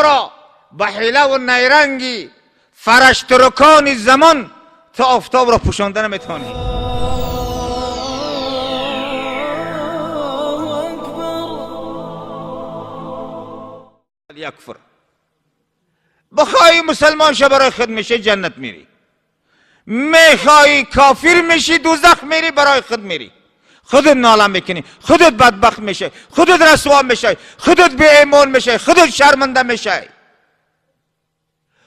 را به حیله و نیرنگی فرشترکان زمان تا آفتاب را پوشانده نمیتونی. یکفر بخوای مسلمان شه برای خود میشه جنت میری، میخوای کافر میشی دوزخ میری، برای خود میری، خودت ناله میکنی، خودت بدبخت میشه، خودت رسوا میشه، خودت بی ایمان میشه، خودت شرمنده میشه.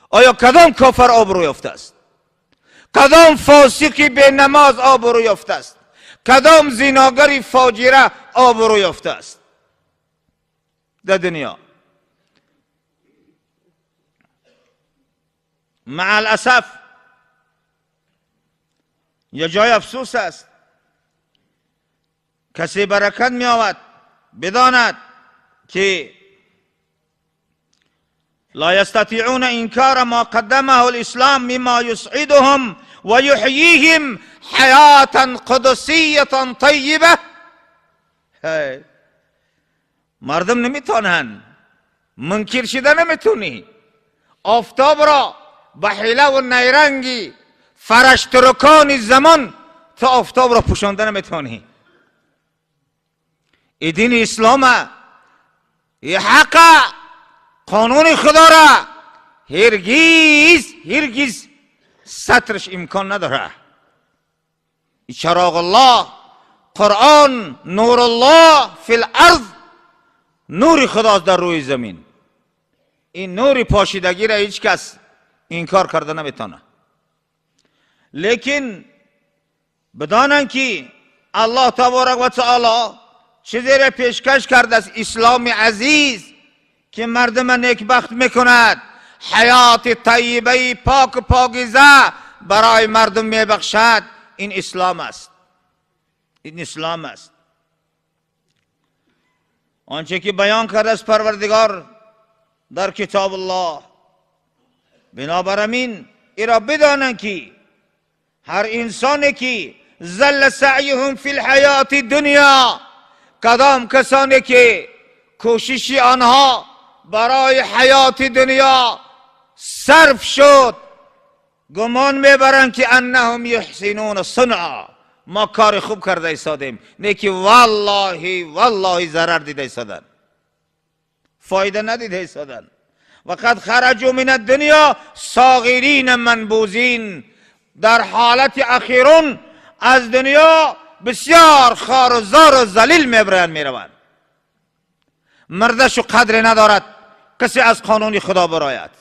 آیا کدام کافر آبرو یافته است؟ کدام فاسقی به نماز آبرو یافته است؟ کدام زیناگری فاجره آبرو یافته است در دنیا؟ مع الاسف یه جای افسوس است، کسی برکت می آورد بداند که لا يستطيعون انکار ما قدمه الاسلام مما يسعدهم ويحييهم حیاتا قدسیه طیبه. مردم نمیتونن، منکر شده نمیتونی. آفتاب را به حیله و نیرنگی فرشترکان زمان تا آفتاب را پوشانده نمیتونی. ای دین اسلام، ای حق، قانون خدا را هرگیز هرگیز سترش امکان نداره. ای چراغ الله، قرآن، نور الله فی الارض، نور خدا در روی زمین. این نور پاشیدگی را هیچ کس انکار کرده نمیتونه. لیکن بدانند که الله تبارک و تعالی چیزی را پیشکش کرده است، اسلام عزیز که مردم نیکبخت میکند، حیات طیبه پاک پاکیزه برای مردم میبخشد. این اسلام است، این اسلام است. آنچه که بیان کرده است پروردگار در کتاب الله. بنابراین ایرا بدانند که هر انسانی که زل سعیهم فی الحیات دنیا، کدام کسانی که کوشش آنها برای حیات دنیا صرف شد، گمان میبرند که انهم یحسنون صنعا، ما کار خوب کرده ایستادیم، نه که والله والله ضرر دیده ایستادن، فایده ندیده ایستادن. وقد خرجوا من الدنیا صاغرین منبوذین، در حالت اخیرون از دنیا بسیار خار و زار و ذلیل میبرند میروند. مردش قدر ندارد، کسی از قانون خدا براید،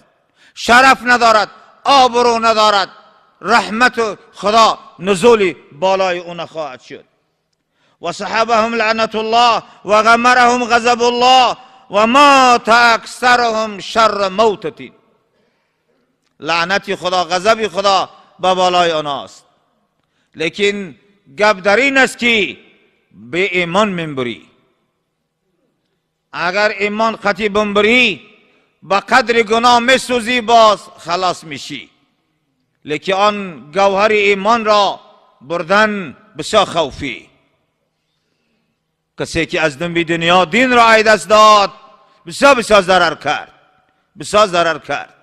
شرف ندارد، آبرو ندارد، رحمت خدا نزول بالای او نخواهد شد. و صحابهم لعنت الله و غمرهم غضب الله و مات اکثرهم شر موتة. لعنت خدا، غضب خدا به بالای آنهاست. لیکن گپ در این است که به ایمان منبری، اگر ایمان قطعی بمبری به قدر گناه میسوزی باز خلاص میشی، لیکن آن گوهر ایمان را بردن بسیار خوفی. کسی که از دنبی دنیا دین را دست داد بسیار بسیار ضرر کرد، بسیار ضرر کرد.